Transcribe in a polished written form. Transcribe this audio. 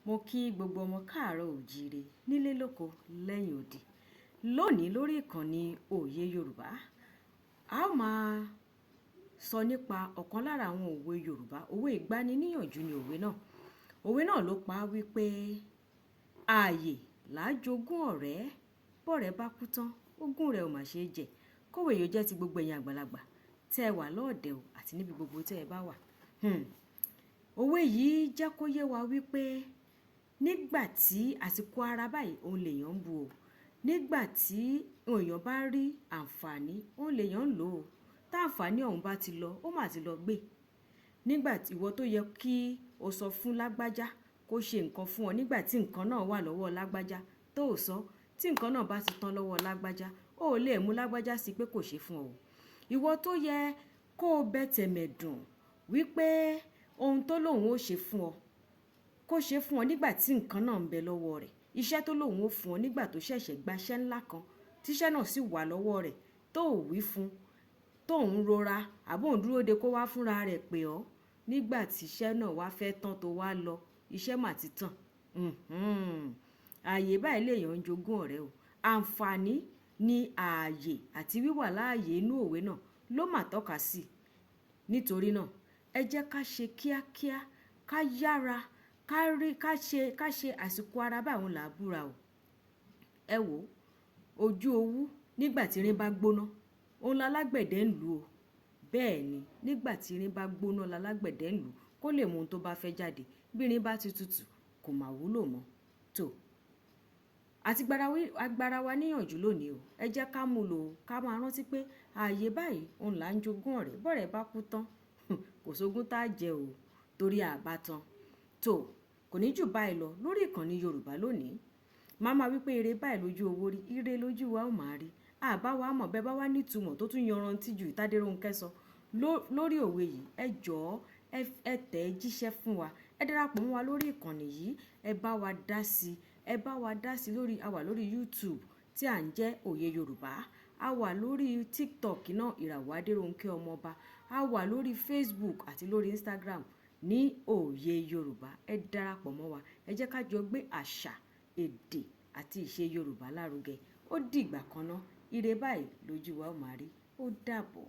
Mo kí gbogbo ọmọ káàárọ̀ òjíire nílé lóko lẹ́yìn odi. Lónìí lórí ìkànnì Òye Yorùbá, a ó máa sọ nípa ọ̀kan lára àwọn òwe Yorùbá. Òwe ìgbaniníyànjú ni òwe náà. Òwe náà ló pa wípé ààyè là á jogún ọ̀rẹ́, bọ́rẹ́ bá kú tán, ogún rẹ̀ ò mà ṣe é jẹ. Kówè yóò jẹ́ ti gbogbo ẹ̀yin àgbàlagbà tẹ́ ẹ wà lọ́ọ̀dẹ̀ o àti níbi gbogbo tẹ́ ẹ bá wà. Òwe yìí jẹ́ kó yé wa wípé nígbà tí àsìkò ara báyìí, òun lèèyàn ń bu o. Nígbà tí èèyàn bá rí àǹfààní, òun lèèyàn ń lò ó. Tá àǹfààní ọ̀hún bá ti lọ, ó mà ti lọ gbé. Nígbà tí ìwọ tó yẹ kí o sọ fún lágbájá kó ṣe nǹkan fún ọ nígbà tí nǹkan náà wà lọ́wọ́ lágbájá tó ò sọ, tí nǹkan náà bá ti tán lọ́wọ́ lágbájá, ó lè mú lágbájá sí pé kò ṣe fún ọ. Ìwọ tó yẹ kó o bẹ tẹ̀mẹ̀dùn wípé ohun tó lóun ó ṣe fún ọ, kó ṣe fún ọ nígbà tí nǹkan náà ń bẹ lọ́wọ́ rẹ̀. Iṣẹ́ tó lóun ó fún ọ nígbà tó ṣẹ̀ṣẹ̀ gba iṣẹ́ ńlá kan, tí iṣẹ́ náà sì wà lọ́wọ́ rẹ̀, tó ò wí fún, tó ń rora àbí òun dúró de kó wá fúnra rẹ̀ pè ọ́. Nígbà tí iṣẹ́ náà wá fẹ́ tán tó wá lọ, iṣẹ́ mà ti tán. Ààyè báyìí lèèyàn ń jogún ọ̀rẹ́ o. Àǹfààní ní ààyè àti wíwà láàyè inú òwe náà ló mà tọ́ka sí. Nítorí náà, ẹ jẹ́ ká ṣe kíákíá, ká yára, ká rí, ká ṣe àsìkò ara báyìí òun là á búra o. Ẹ wò ó, ojú owú nígbà tí irin bá gbóná, òun lálágbẹ̀dẹ ń lù o. Bẹ́ẹ̀ ni, nígbà tí irin bá gbóná lálágbẹ̀dẹ ń lù kó lè mú ohun tó bá fẹ́ jáde. Bí irin bá ti tutù, kò mà wúlò mọ́. Tó. Àti agbára wa níyànjú lónìí o. Ẹ jẹ́ ká mú lò ó, ká máa rántí pé ààyè báyìí òun là ń jogún ọ̀rẹ́. Bọ́rẹ́ bá kú tán, kò sógun tá jẹ o torí a bá tán. Tó, kò ní jù báyìí lọ lórí ìkànnì Yorùbá lónìí. Màá máa wípé ire báyìí lójú owó rí, ire lójú wa ó máa rí. Àbá wa mọ̀ bẹ́ẹ̀ bá wá ní ìtumọ̀ tó tún yanrantí ju ìtàdérónkẹ́ sọ lórí òwe yìí. Ẹ jọ̀ọ́, ẹ tẹ̀ jíṣẹ́ fún wa. Ẹ darapọ̀ mọ́ wa lórí ìkànnì yìí. Ẹ bá wa dá sí, ẹ bá wa dá sí lórí, a wà lórí YouTube tí à ń jẹ́ Òye Yorùbá. A wà lórí TikTok náà, Ìràwọ̀ Adérónkẹ́ Ọmọọba. A wà lórí Facebook àti lórí Instagram ní Òye Yorùbá. Ẹ darapọ̀ mọ́ wa. Ẹ jẹ́ ká jọ gbé àṣà, èdè àti ìṣe Yorùbá lárugẹ. Ó dìgbà kan ná. Ire báyìí lójú wa ó máa rí. Ó dàbọ̀.